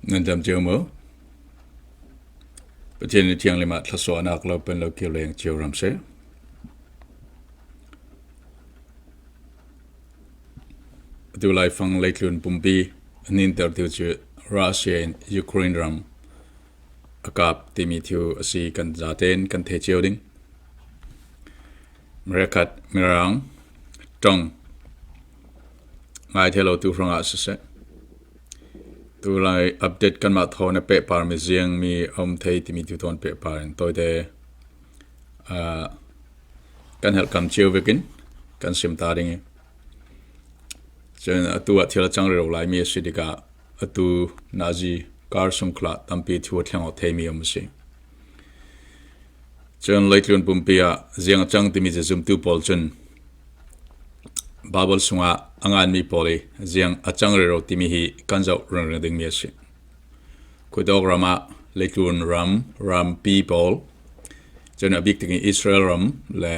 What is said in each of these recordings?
Nan dam cio maw? Pathian ni thianghlim ah thlasawhnak lo pen lo kio leng cio ram seh. Atu laifang leitlun pumpi a ninter tu cu Russia in Ukraine ram a kap timi thil a si kan zaten kan thei cio ding. Merekhat Mirang tong ngai thei lo tu hrangah siseh. Tulai update kanmah thaw na pehpar mi ziang mi a um thei timi tu tawn pehpar in tawite kan helhkam cio vekin kan sim ta ding i. Cun atu ah thil a cang rero lai mi a si tikah atu nazi kar sungkhla tampi thu a thleng awk thei mi um a si. Cun leitlun pumpi ah ziang a cang timi cu zumtu pawl cun Baibal sungah a nganmi pawl i ziang a cang rero timi hi kan zoh ringring dingmi a si. Khuadawk ram ah leitlun ram, rampi pawl, cun a bik takin Israel ram le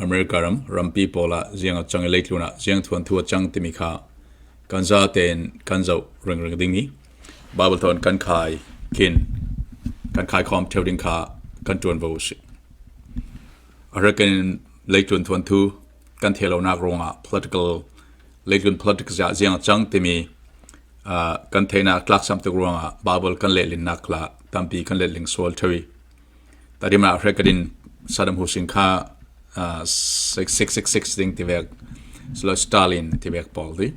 America ram, rampi pawl ah ziang a cang i leitlun ah ziang thuanthu a cang timi kha kan zatein kan zoh ringring dingmi Baibal thawn kan khai khin kan khaikhawm ṭheo ding kha kan ṭuanvo a si. American leitlun thuanthu kan thei lonak ruangah political leitlun politics ah ziang a cang timi kan theihnak tlaksam tuk ruangah Bible kan lehlinnak la tampi kan lehling sual ṭheo i tadim ah American Saddam Hussein kha 666 ding tivek Stalin tivek pawl ti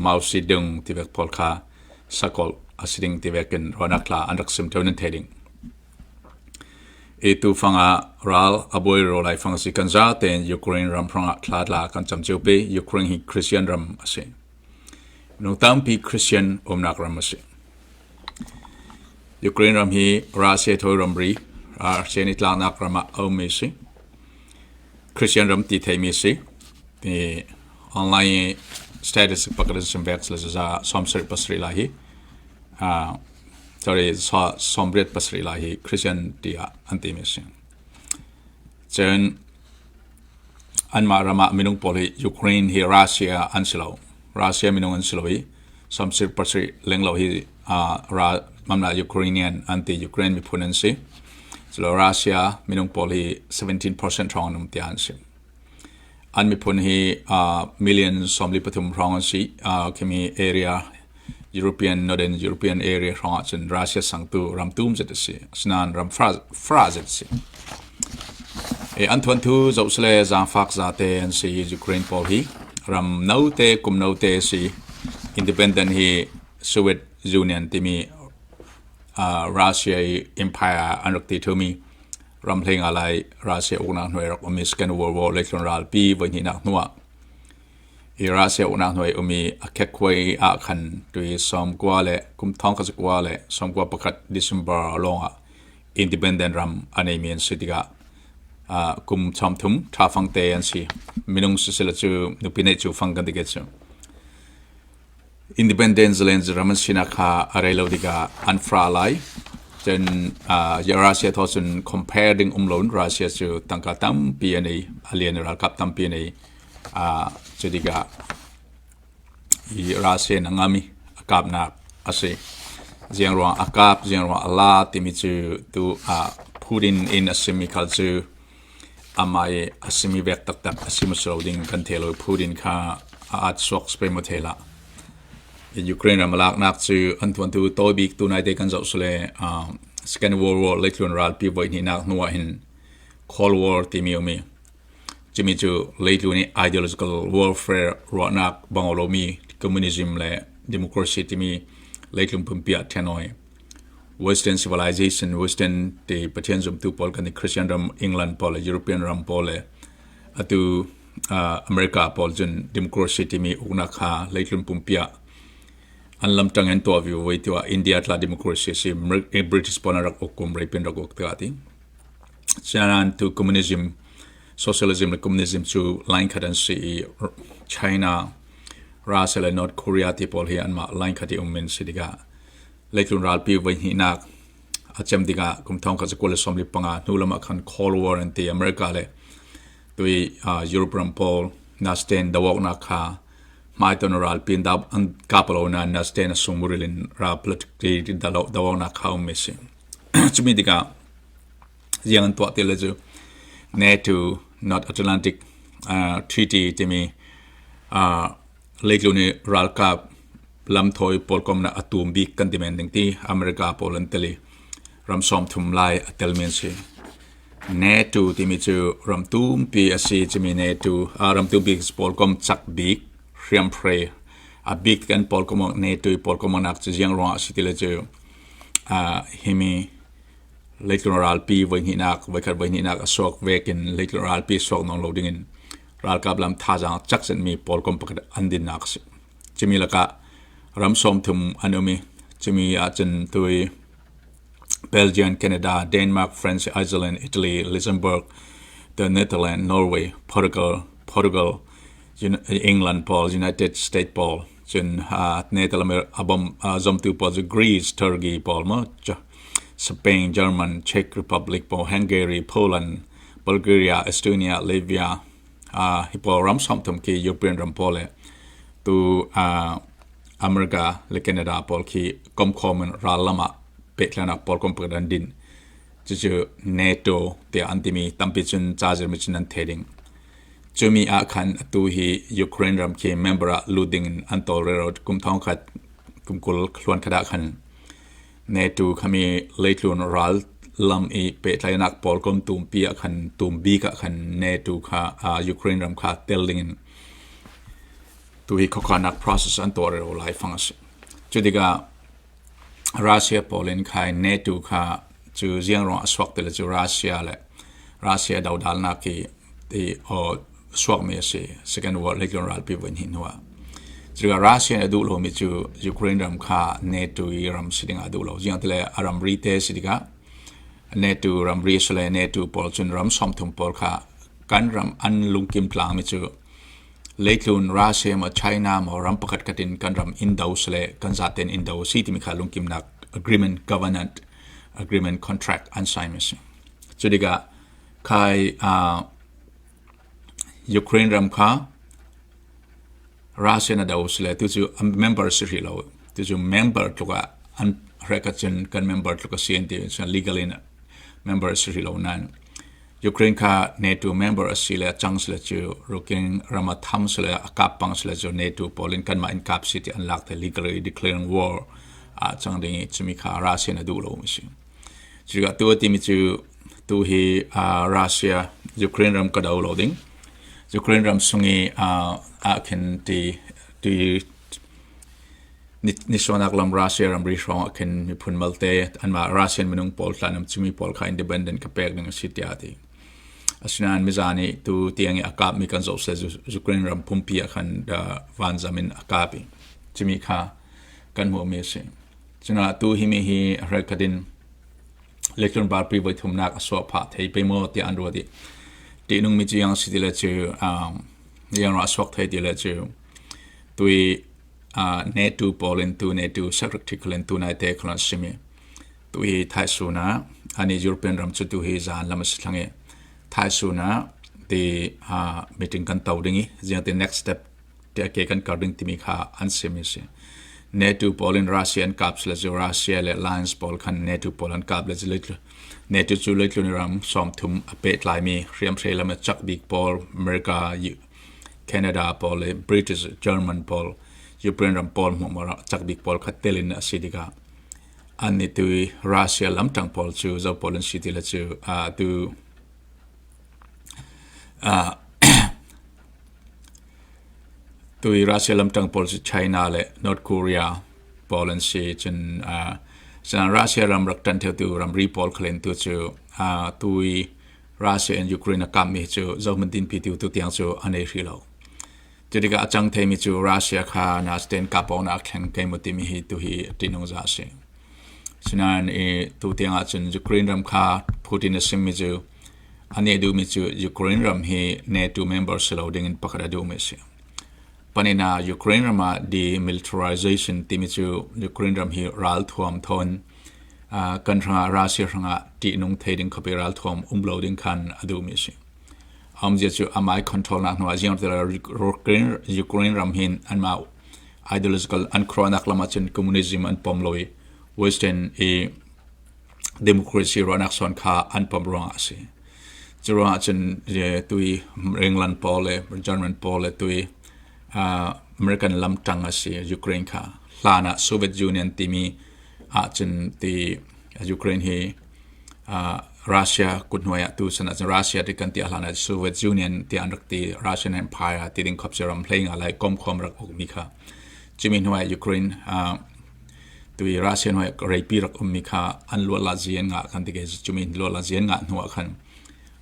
Mao Zedong tivek pawl kha sakol a si ding tivek in ruahnak tla an rak sim ṭheo nan thei ding. I tufang ah ral a buai ro lai fang si kan za tein Ukraine ram hrangah thla tla kan cam cio pi. Ukraine hi Christian ram a si. Minung tampi Christian umnak ram a si. Ukraine ram hi Russia thawi ramri, Russia nih tlaknak ram ah a ummi si. Christian ram ti theimi si. Ti online status pakhat in sim vek la za 77 lai hi. Sorry, 87 lai hi Christian tiah an timi a si. Cun anmah ram ah minung pawl hi Ukraine hi Russia an si lo. Russia minung an si lo i 77 lenglo hi mamla Ukrainian an ti Ukraine miphun an si. Culo Russia minung pawl hi 17% hrawng an um tiah an si. An miphun hi million 43 hrawng an si. Khimi area European Northern European area hrawng ahcun Russia sangtu ram tum zet a si. Asinain ram fra zet a si. E, an thuanthu zoh sile zaangfak zate an si Ukraine pawl hi ram note kum note si independent hi Soviet Union timi Russia i empire an rak ti thumi ram hlei nga lai Russia uknak hnuai rak um i Second World War leitlun ralpi voihnihnak hnuah i Russia uknak hnuai um i a khekkhuai ah khan tui sawmkua le kum thong kha zakua le 91 December lawngah independent ram a neimi an si tikah kum 30 tha fang te an si minung sisila cu nupi neih cu fang kan ti ke cu Independence len ram an sinak kha a rei lo tikah an fra lai. Cun Russia thaw cun compare ding um loin Russia cu tangka tampi an ei, a lian ralkap tampi an ei. Cu tikah i Russia in a ngam i a kapnak a si. Ziang ruang a kap, ziang ruang a la timi cu tu Putin in a simi khal cu amah i a simi vek taktak a si maw ding kan thei lo. Putin kha a at suak spei maw thei hlah. Ukraine ram a laknak cu an tuantu tawi bik tu nai te kan zoh sule Second World War leitlun ralpi voi hnihnak hnu ah hin Cold War timi um i cumi cu leitlun i ideological warfare ruahnak bang lomi communism le democracy timi leitlung pumpi ah ṭhenoi Western civilization, Western ti Pathian zumtu pawl kan i Christian ram England pawl le European ram pawl le atu America pawl cun democracy timi uknak kha leitlun pumpi ah an lamtang in tuah vivo voi tiah India tla democracy si British pawl an rak uk kum reipin rak uk tiah ti. Sianan tu communism, socialism le communism cu line khat an si i China, Russia le North Korea ti pawl hi anmah line khat i um in si tikah Leitlun ralpi voihnihnak a cem tikah kum thong khat zakua le 45 hnu lam ah khan Cold War an ti America le tui Europe ram pawl nasten dawaknak kha Hmaiton ralpi in an kap lo nain nastein a sungmuril in ral politic donak kha um mi si. Cumi tikah ziang an tuah ti le cu NATO North Atlantic Treaty timi leitlun i ralkap lamthawi pawl komnak a tum bik kan ti men ding ti America pawl an tel i ram 30 lai a tel mi an si. NATO timi cu ram tumpi a si cimi NATO ram tumpi pawl kom cak bik hriamhre a bik kan pawl kom NATO pawl kom nak cu ziang ruangah a si ti le cu himi leitlung ralpi voihnihnak voikhat voihnihnak a suak vekin leitlung ralpi suak nawn lo dingin ralkap lam thazaang cak mi pawl kom pakhat an dinnak a si. Cumi lakah ram 30 an um i cumi ahcun tui Belgium, Canada, Denmark, France, Iceland, Italy, Luxembourg, the Netherlands, Norway, Portugal, England pawl, United States pawl, cun Netherlands a bom zomtu pawl cu Greece, Turkey pawl maw, Spain, German, Czech Republic pawl, Hungary, Poland, Bulgaria, Estonia, Latvia, hi pawl ram 30 khi European ram pawl le tu America le Canada pawl khi komkhawm in ral lam ah pehtlaihnak pawl kom pakhat an din. Cucu NATO tiah an timi tampi cun ca zirmi cun an thei ding. Cumi ah khan atu hi Ukraine ram khi member ah lut ding in an tawlrel kum thong khat kum 20 hluan khat ah khan NATO khami leitlun ral lam i pehtlaihnak pawl kom tumpi ah khan tum bik ah khan NATO kha Ukraine ram kha tel ding in tu hi khuakhannak process an tuah rero lai fang a si. Cu tikah Russia pawl in khai NATO kha cu ziang ruang a suak ti le cu Russia le Russia dodalnak hi ti o suakmi a si. Second World Legion ralpi voi hnih hnu ah. Cutikah Russia nih a duh lomi cu Ukraine ram kha NATO i ram si ding ah a duh lo. Ziang ti le a ramri te si tikah NATO ramri si le NATO pawl cun ram 30 pawl kha kan ram an lungkim tlangmi cu Leitlun Russia maw China maw ram pakhat khat in kan ram in do sile kan zaten in do si timi kha lungkimnak agreement covenant agreement contract an sign mi si. Cu tikah khai Ukraine ram kha Russia na do sile tu cu member si hrih lo tu cu member tluk ah an hrek ahcun kan member tluk a si an ti legal in member si hrih lo nain Ukraine kha NATO member a si le a cang sile cu rukin ram a tham sile a kap pang sile cu NATO pawl in kanmah in kap si ti an lak te legally declaring war ah cang ding i cumi kha Russia na duh lo mi si. Cuka tu timi cu tu hi Russia Ukraine ram ka do lo ding. Ukraine ram sungi ah khin ti ti Nisuanak lam Russia ramri hrawng ah khin miphun malte anmah Russian minung pawl tlan um cimi pawl kha independent ka pek ding a si tiah a ti. Asinain miza nih tu tiang i a kapmi kan zoh seh Ukraine ram pumpi ah khan vanzam in a kap i cimi kha kan hmuhmi a si. Cuna tu himi hi hrelkhat in leitlun barpi voi thumnak a suah phah thei pe maw tiah an ruat i ṭihnungmi cu yang si ti le cu yang ra suak thei ti le cu tui NATO pawl in tu NATO secretary khal in tu nai te khal an simi tu hi Thaisun ah ani European ram cu tu hi zan lam a si thlang i Thaisun ah ti meeting kan to ding i ziang ti next step te ke kan kar ding timi kha an simi si NATO pawl in Russia an kap sila cu Russia le Alliance pawl khan NATO pawl an kap le NATO cu leitlun ram 30 a pehtlai mi hriamhrei lam a chak bik pawl America Canada pawl le British, German pawl, Ukraine ram pawl hmuhmawr ah cakbik pawl kha tel in a si tikah an nih tu i Russia lamṭang pawl cu zo pawl an si ti le cu tu tu i Russia lamṭang pawl cu China le North Korea pawl an si cun Russia ram rak ṭan theutu ramri pawl khalen tu cu tu i Russia and Ukraine a kammi hi cu zohhmanh dinpi tu tutiang cu an ei hrih lo. Cu tikah a cang theimi cu Russia kha nasten kapawng a thleng kei mu timi hi tuhi ṭihnung za a si. Sinain i tutiang ahcun Ukraine ram kha Putin a simmi cu a nih duhmi cu Ukraine ram hi NATO member si lo dingin pakhat a duhmi a si. Panina Ukraine ram ah demilitarization timi cu Ukraine ram hi ralthuam thawn kan hrangah Russia hrangah ṭihnung thei ding khuapi ralthuam um lo ding khan a duhmi a si. Aumzia cu amah i control nak hnu ah ziang Ukraine, Ukraine ram hin anmah ideological an khuaruahnak lam ahcun communism an pom lo i Western i democracy ruahnak sawn kha an pom ruangah a si. Cu ruangah cun tui England pawl le German pawl le tui American lam ṭang a si Ukraine kha. Hlan ah Soviet Union timi ahcun ti Ukraine hi Russia kuthnuai ah tu san ahcun Russia ti kan ti hlan ah Soviet Union ti an rak ti Russian Empire ti ding khop si ram hlei nga lai kom khom rak uk mi kha chimi hnuai Ukraine tui Russia hnuai reipi rak um mi kha an luat la zian nga kan ti ke chumi luat la zian nga hnuah khan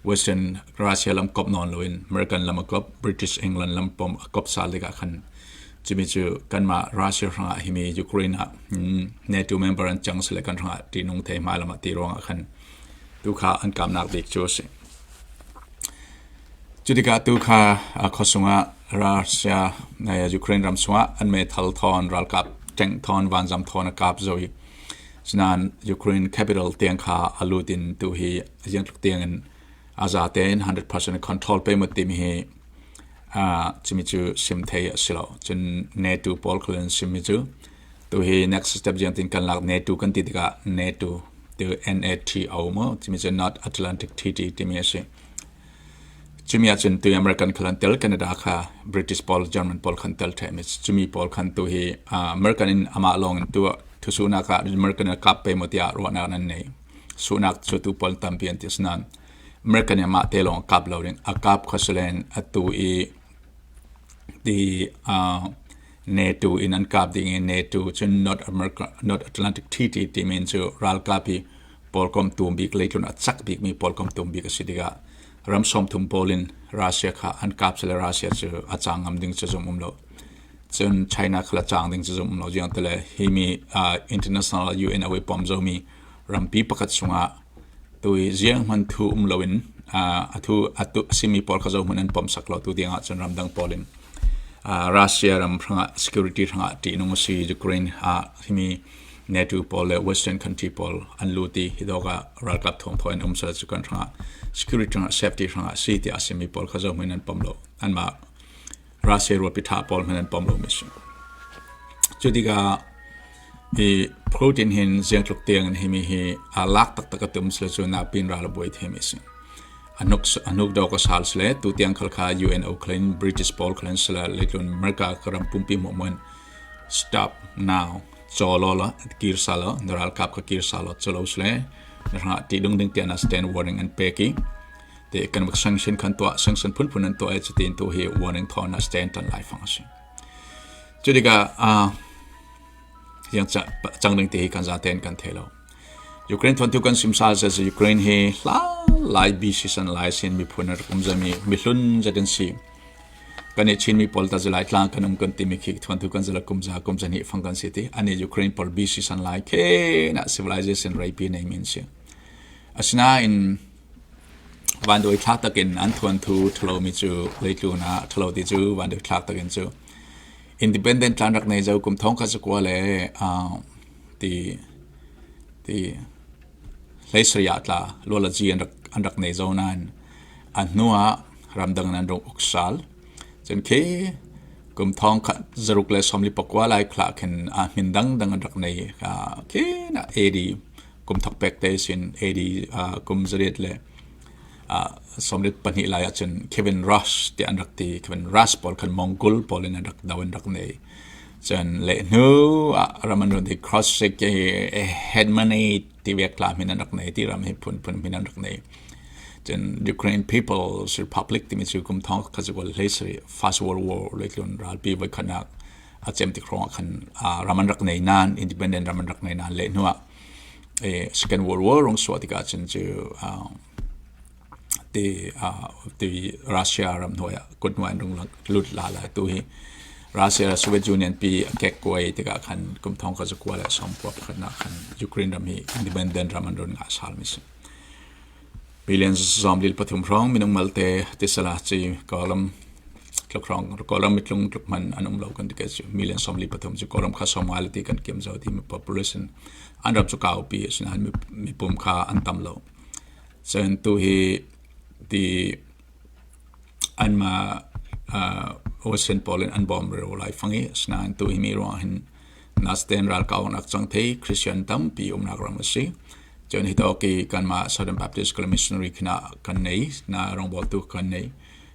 Western Russia lam kop non loin American lam a kop British England lam pom a kop sal tikah khan chumi cu kanmah Russia hrangah himi Ukraine ah NATO member an cang sile kan hrangah ṭihnung thei hmai lam ah ti ruangah khan tu kha an kamnak bik cu a si. Cu tikah tu kha khuasung ah Russia Ukraine ram chungah an meithal thawn ralkap tank thawn vanzam thawn a kap zau i Sinain Ukraine capital tiang kha a lut in tu hi ziangtluk tiang in a za tein 100% control pe mu timi hi cimi cu sim thei a si lo. Cun NATO pawl khal in sim mi cu tu hi next step jiang tin kan lak NATO kan ti tikah NATO tu NATO mo cimi cu North Atlantic Treaty timi a si. Cumi ahcun tu American khal an tel Canada kha British pawl German pawl khan tel ṭheh mi cumi pawl khan tu hi American in amah lawng in tu thusunak ah American a kap pe maw tiah ruahnak nan nei. Sunak cu tu pawl tampi an ti asinain American in amah te lawng a kap lo ding a kap kha silen atu i ti NATO in an kap ding i NATO cun North America North Atlantic Treaty timi cu ralkap hi pawlkom tum bik leitlun a cak bikmi pawlkom tum bik a si tikah ram 30 pawl in Russia kha an kap sile Russia cu a cang ngam ding cu zum um lo. Cun China kha a cang ding cu zum um lo jiang tele hi mi international UN awi pom zomi rampi pakhat chungah tui ziang hman thu um loin a thu atu simi pawl kha zo hmun an pom sak lo tu ding ah cun ramdang pawl in Russia ram hrangah security hrangah ṭihnung a si Ukraine ah himi NATO pawl le Western country pawl an lut i hi dawk ah ralkap thawng thaw in um sal cu kan hrangah security hrangah safety hrangah si tiah a simi pawl kha zo hmun an pom lo anmah Russia ruapi tha pawl hman an pom lo mi si. Cu tikah hi protein hin ziangtluk tiang in himi hi a lak taktak a tum sila cu na pin ral a buai the mi si. Anuk anuk dawk a sal sile tu tiang khal kha UNO khalin British pawl khalin sila leitlun America ka ram pumpi mo mon stop now cholo la kir salo ralkap ka kir salo cholo sile ra ti dung ding tiana stand warning an peki te economic sanction khan tuah sanction phunphun an tuah i cutin tu hi warning thawn na stand tan lai fang a si. Cu tikah yang cang ding ti hi kan zaten kan thei lo. Ukraine thon tu kan sim sal se Ukraine hi hla lai BC san lai sin miphun rak um zami mihlun zatin si kan i Chin mi pawl ta zalai tlang kan um kan timi khi thon tu kan zala kum za kum zan hi fang kan si ti ani Ukraine pawl BC san lai khe na civilization reipi nei min si asinain Vanduai thlak takin an thuanthu ṭhalomi cu leitlun ah ṭhalo ti cu vanduai thlak takin cu independent tlan rak nei zo kum thong kha zakua le ti ti hleisari ah tla lualazi an rak nei zo nain a hnu ah ramdang in an rung uk sal. Cun khi kum thong khat zaruk le 44 lai khla khin a hmin dangdang an rak nei khi na AD kum thok pek te sin AD kum zariat le 32 lai ahcun Kevin Rush ti an rak ti. Kevin Rush pawl khan Mongol pawl in an rak do an rak nei. Cun le hnu ah ram an run ti Cross Headmoney ti vek tla min an rak nei ti ram hi phun phun min an rak nei. Cun Ukraine People's Republic timi cu kum thong kha cu hlei sari First World War leitlun ralpi voi khanak a cem tik hrawng ah khan ram an rak nei nain independent ram an rak nei nain leh hnu ah Second World War rong suah tikah cun cu ti ti Russia ram hnuai ah kut hnuai an rung lut la la tu hi Russia Soviet Union pi a kek kuai tikah khan kum thong ka zakua le som kua pakhat nak khan Ukraine ram hi independent ram an run nga sal mi si Million 23 hrawng minung malte tisala ci Kawlram tluk hrawng Kawlram mitlung tluk hman an um lo kan ti ke cu million 43 cu Kawlram kha sawmnga le ti kan kiam zo ti mi population an ram cu kaupi asinain mipum kha an tam lo. Cun tu hi ti. Anmah Western pawl in an bawm rero lai fang i asinain tu hi mi ruangah hin Nasten ralkaunak cang thei Christian tampi umnak ram a si. Cun hi tawk i kanmah Southern Baptist Missionary khina kan nei na rawngbawltu kan nei.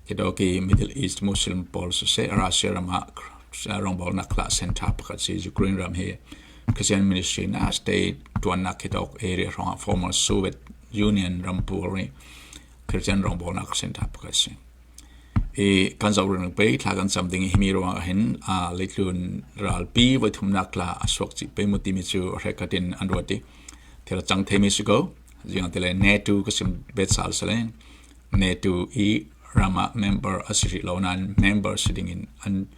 Hi tawk i Middle East Muslim pawl siseh Russia ram ah rawngbawlnak hlah center pakhat si Ukraine ram hi Christian ministry na state tuannak hi tawk area hrawngah former Soviet Union ram pawl nih Christian rawngbawlnak center pakhat si. I kan zoh ring pe thla kan cam ding hi mi ruangah hin a leitlun ralpi voi thumnak tla a suak chi pe mu timi cu hrekhat in an ruat i thil cang themi si ko ziang tile NATO ka sim bet sal sale NATO i rama member a si rih lo nain member si ding in an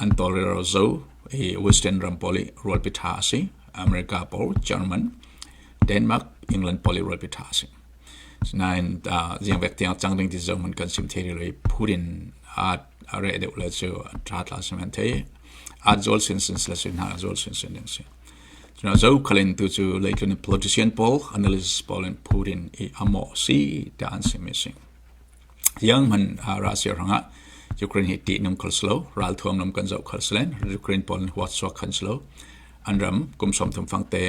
an tolero zo i Western ram pawl i rualpi tha a si America pawl German Denmark England pawl i rualpi tha a si. Nain ziangvek tiang cang ding ti zong hmun kan sim thei rih lo i Putin a reh deuh le cu a ṭha tla sim an thei. A zawl sinsin sila si hna a zawl sinsin ding si. Cun zo khalin tu cu leitlun politician pawl analysis pawl in Putin i a mawh si tiah an sim i si. Yang man Russia rangah Ukraine hi tih nung khal slo ral thuam lam kan zoh khal slen Ukraine pawl huat suak khan slo an ram kum 30 fangte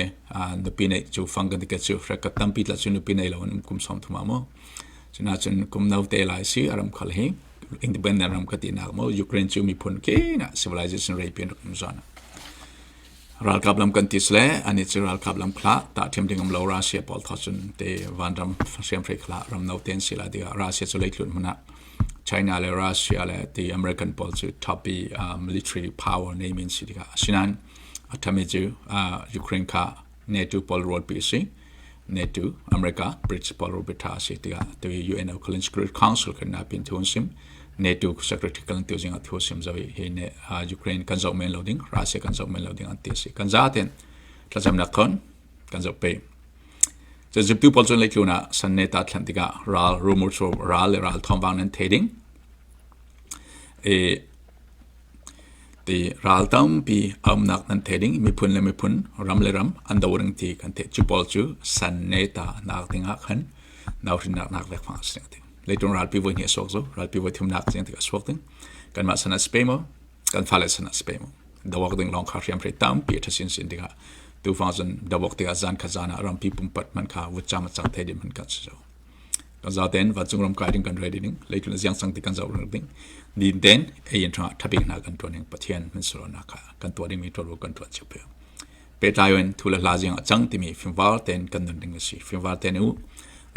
nupi neih cu fang kan ti cu hrek tampi tla cu nupi nei lo an kum 30 ah mu cuna cun kum no te lai si aram khal hi independent ram ka ti nak mo Ukraine cu miphun ke na civilization rei pian rak um zon ralkap lam kan ti sle ani cu ralkap lam khla ta thiam ding um lo Russia pawl tho cun te vanram siam hrei khla ram no ten sila dia Russia cu leitlun hmuna China le Russia le ti American pawl cu top i military power nei min si tikah asinain a thami cu Ukraine kha NATO pawl rualpi a si. NATO, America, British pawl rualpi tha a si tikah tu hi UNO Kalin Security Council kan na pin thu an sim. NATO Secretary kan tu zingah thu sim zoi hi ne Ukraine kan zoh men lo ding, Russia kan zoh men lo ding an ti a si. Kan za ten thlacamnak thon kan zoh pe. Cu zumtu pawl cun leitlun ah san ne ta thlan tikah ral rumor cu ral le ral thawngvang nan thei ding. E ti ral tampi a umnak nan thei ding miphun le miphun ram le ram an do ring ti kan theih cu pawl cu san ne ta nak dingah khan nauhrinnak nak vek fang a si. Leitung ralpi voi hnih a suak zo ralpi voi thumnak tiang tik a suak ding kanmah san ah si pe maw kan fale san ah si pe maw dawak ding lawng kha hriamhrei tampi a ṭha sinsin tikah tufang cun dawak tikah zan kha zan ah rampi pumpat man kha vutcam a cang thei ding man kan si zo kan zaten vancung ram kai ding kan ready ding leitlun ziang sang ti kan zoh ding din ten ei in thanga thabik na kan tuan ding pathian min suro na kha kan tuah ding mi tuah kan tuan cheu pe petlai in thu le hla ziang a cang timi fimvar ten kan nun ding a si fimvar ten u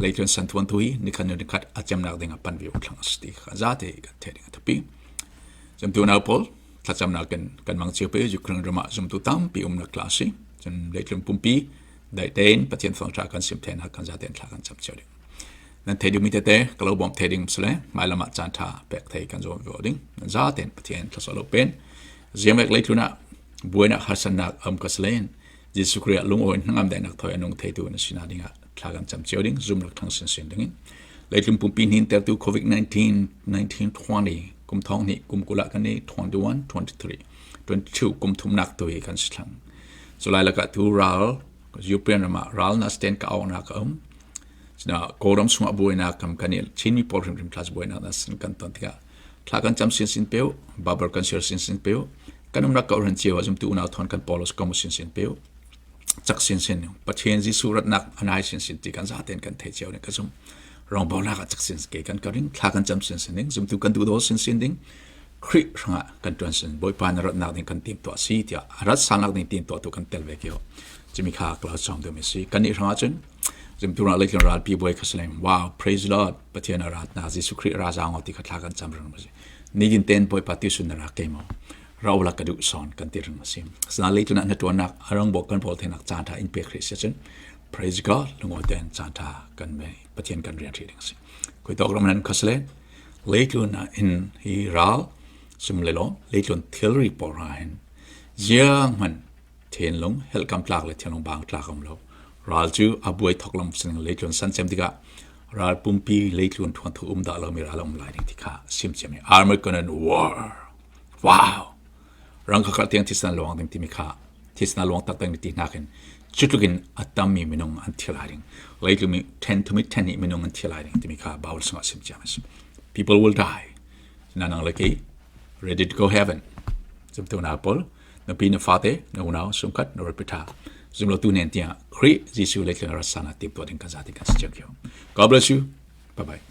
leitlun san thuan thui nikhat nu nikhat a cemnak ding a pan vi thlang sti kha zate kan the ding a thapi Zumtu nau pawl thlacamnak in kan mang cio pe Ukraine ram ah zumtu tampi umnak tla si. Cun leitlung pumpi dai tein Pathian thawngṭha kan sim then kan zaten thla kan cam cio ding. Nan thei dingmi tete ka lo bawm thei ding sile hmailam ah caan ṭha pek thei kan zuam ve ding. Nan zaten Pathian thlasawh lo pen. Ziamek leitlun ah buainak harsannak am ka selen Jesuh Khrih ah lungawi hnangam dainak thoi anung theitu na sina dingah thla kan cam cio ding zum rak thang sin sin dingin leitlung pumpi hnin tertu COVID-19 1920 kum thong hnih kum kula kan ni 21 23 22 kum thumnak tu hi kan si thlang culai lakah tu ral European ram ah ral na stand ka au na ka um sina kawlram chungah buainak kam kan i Chinmi pawl hrimhrim thla buainak na sin kan ton tikah thla kan cam sin sin peu babar kan share sin sin peu kan umnak ka ran cio azum tu unau thon kan polos komu sin sin peu cak sinsin Pathian Jesuh ratnak anai sinsin ti kan zaten kan thei cio ne ka zum rongbawlnak ah cak sin ke kan karing thla kan cam sinsin ding zumtu kan duh do sinsin ding Khrih hrangah kan tuan sin Bawipa na ratnak ding kan tim tuah si tiah rat sanak ding tim tuah tu kan tel ve kio chimi kha kla chong deuh mi si kan nih hrangah cun zumtu ra leitlung ralpi buai kha saleng wow praise Lord Pathian a rat na Jesuh Khrih ra zang ti kha thla kan cam rang si nigin ten Bawipa ti sun na ra ke mo raula ka duh sawn kan ti ring a si. Asinain leitlun ah na ṭuannak a rangbawk kan pawl thenak caan ṭha in pek hrih si ahcun praise God lungawi tein caan ṭha kan me Pathian kan rian hrih ding a si. Khui tawk ram nan khasle leitlun ah in hi ral sum le lawm leitlun thilri pawl ra hin ziang hman thenlung helkam tlak le thenlung bang tlak um lo ral cu a buai thok lam sining leitlun san cem tikah ral pumpi leitlun thuan thu um dah lo mi ral um lai ding ti kha sim cem Armageddon war Wow! Rang kha tiang thisen luang ding timi kha thisen luang tak ding ti hna khin cutluk in a tammi minung an thi lai ding. Leitlung mi 10 to 10 nih minung an thi lai ding timi kha Bible sungah sim ciam a si. People will die. Na nang le kei ready to go heaven. Zumtu na pawl na pi na fate na unau sungkhat na repita zumlo tu nen tiang Khrih Jesuh le thleng rasana tip to ding kan zati kan si God bless you. Bye bye.